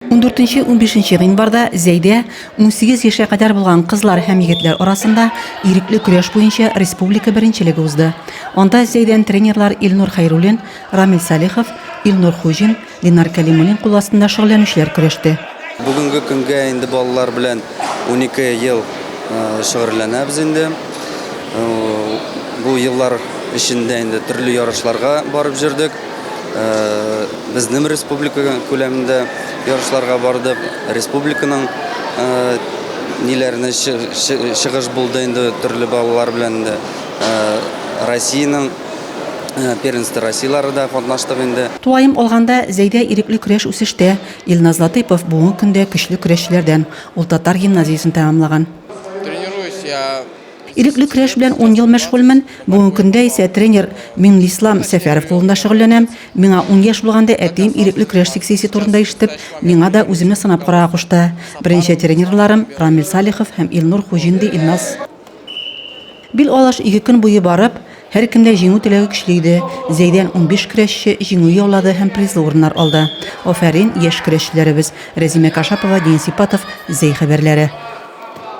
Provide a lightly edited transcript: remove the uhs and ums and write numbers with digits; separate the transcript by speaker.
Speaker 1: Ундүртенче-унбишенче гыйнварда Зәйдә 18 яшькә кадәр булган кызлар һәм егетләр арасында ирекле көрәш буенча республика беренчелеге узды. Анда Зәйдән тренерлар Илнур Хәйруллин, Рамил Салихов, Илнур Хуҗин, Ленар Кәлимуллин кул астында шөгыльләнүчеләр көрәште.
Speaker 2: Бүгенге көнгә инде балалар белән 12 ел шөгыльләнәбез инде. Бу еллар эчендә инде төрле ярышларга барып йөрдек. Безнең республика күләмендә ярышларга бардык. Республиканың ниләренә чыгыш булды инде төрле балалар белән инде. Россиянең Первенство Россиялары да катнаштык инде.
Speaker 1: Тулаем алганда, Зәйдә ирекле көрәш үсештә. Илназ Латыйпов бүгенге көндә көчле көрәшчеләрдән. Ул татар гимназиясен тәмамлаган.
Speaker 3: Тренируюсь я.
Speaker 1: Ирекле көрәш белән ун ел мәшгульмен. Бүгенге көндә исә тренер Миңлислам Сәфәров кулында шөгыльләнәм. Миңа ун яшь булганда әтием ирекле көрәш секциясе турында ишетеп, миңа да үземне сынап карарга кушты. Беренче тренерларым, Рамил Салихов һәм Илнур Хуҗин, ди Илназ. Бил алыш ике көн буе барып, һәркемдә җиңү теләге көчле иде. Зәйдән 15 көрәшче җиңү яулады һәм призлы урыннар алды. Афәрин, яшь көрәшчеләребез! Рәзимә Кашапова, Денис Ипатов, Зәй хәбәрләре.